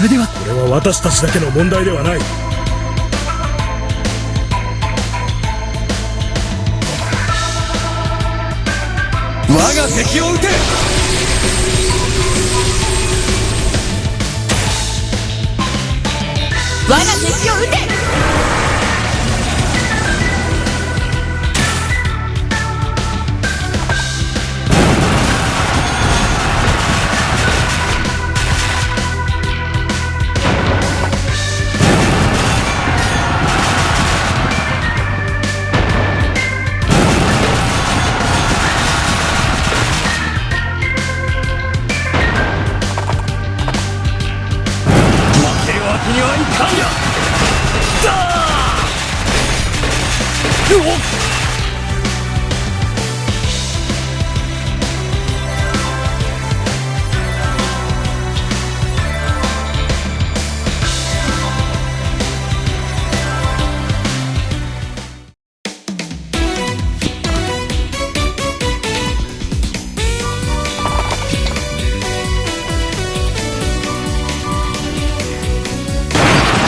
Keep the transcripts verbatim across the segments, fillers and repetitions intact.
では。これは私たちだけの問題ではない。我が敵を討て。我が敵を討て。負けるわけにはいかんや。だー！うおっ！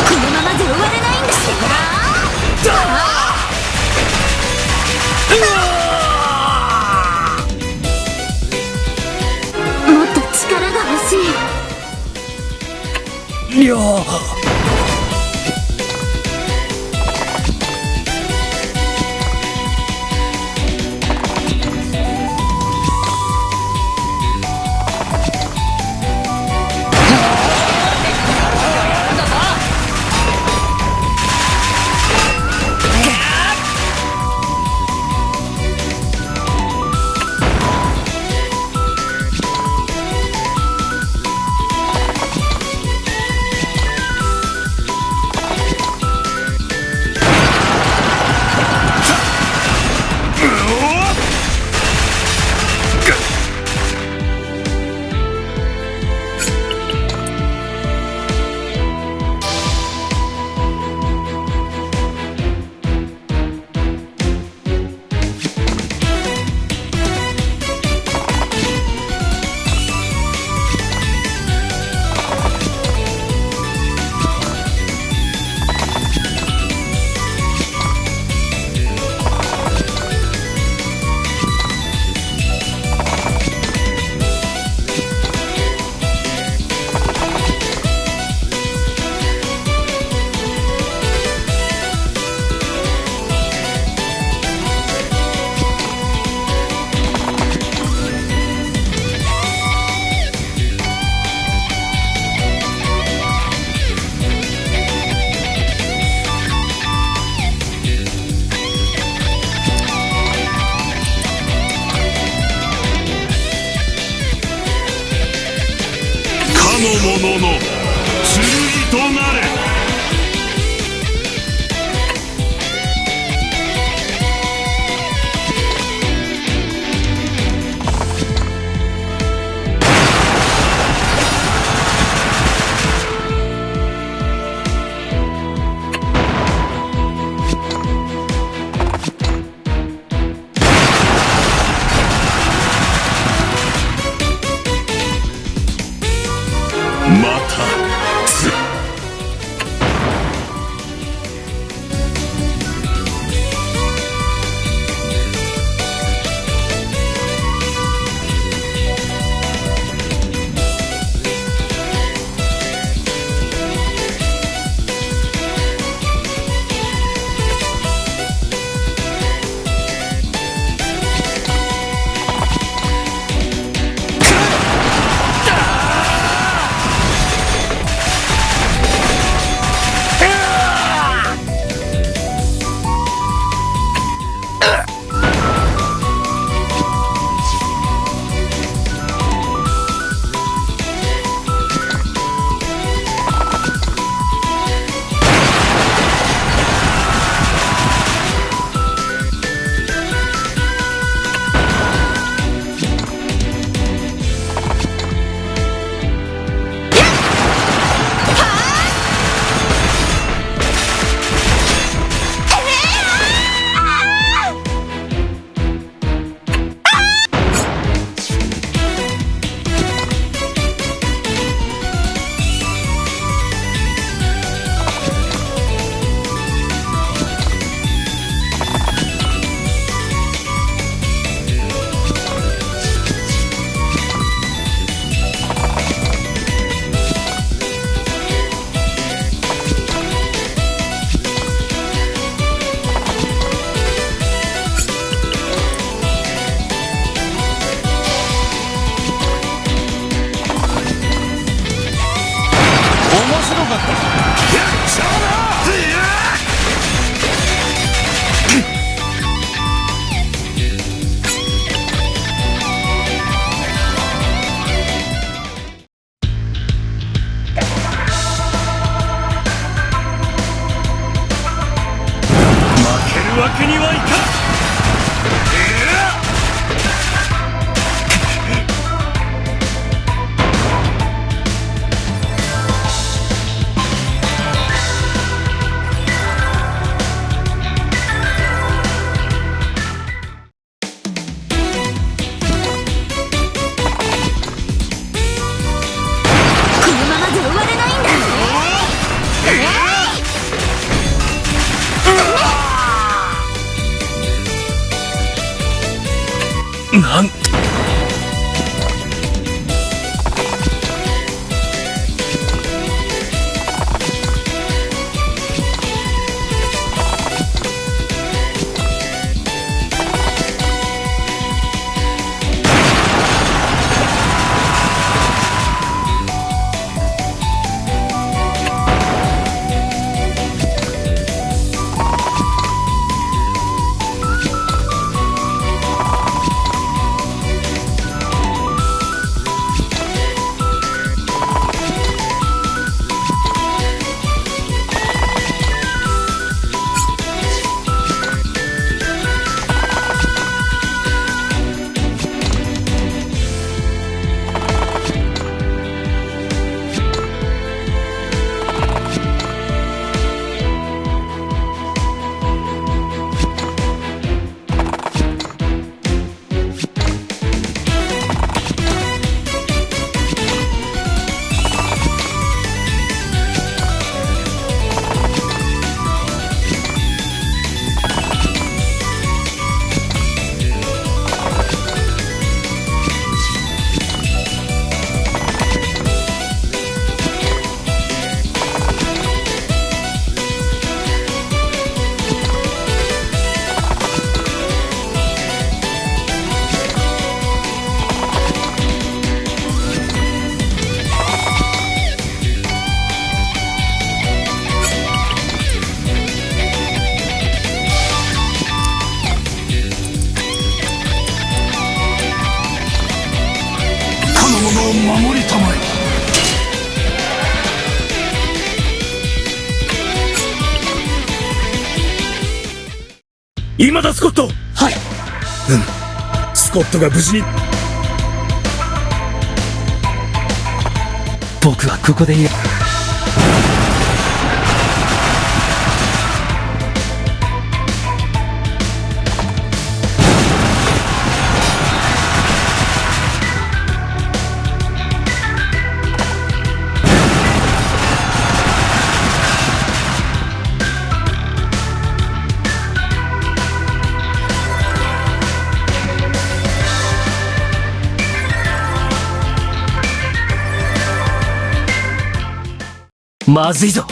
このままじゃ終われないんだ。もっと力が欲しい。 いや。かの者の剣となれ。 また。わけにはいかん。このままで終われないんだ。なんかの者を守りたまえ。今だ、スコット。はい。うむ。スコットが無事に。僕はここでいい。まずいぞ。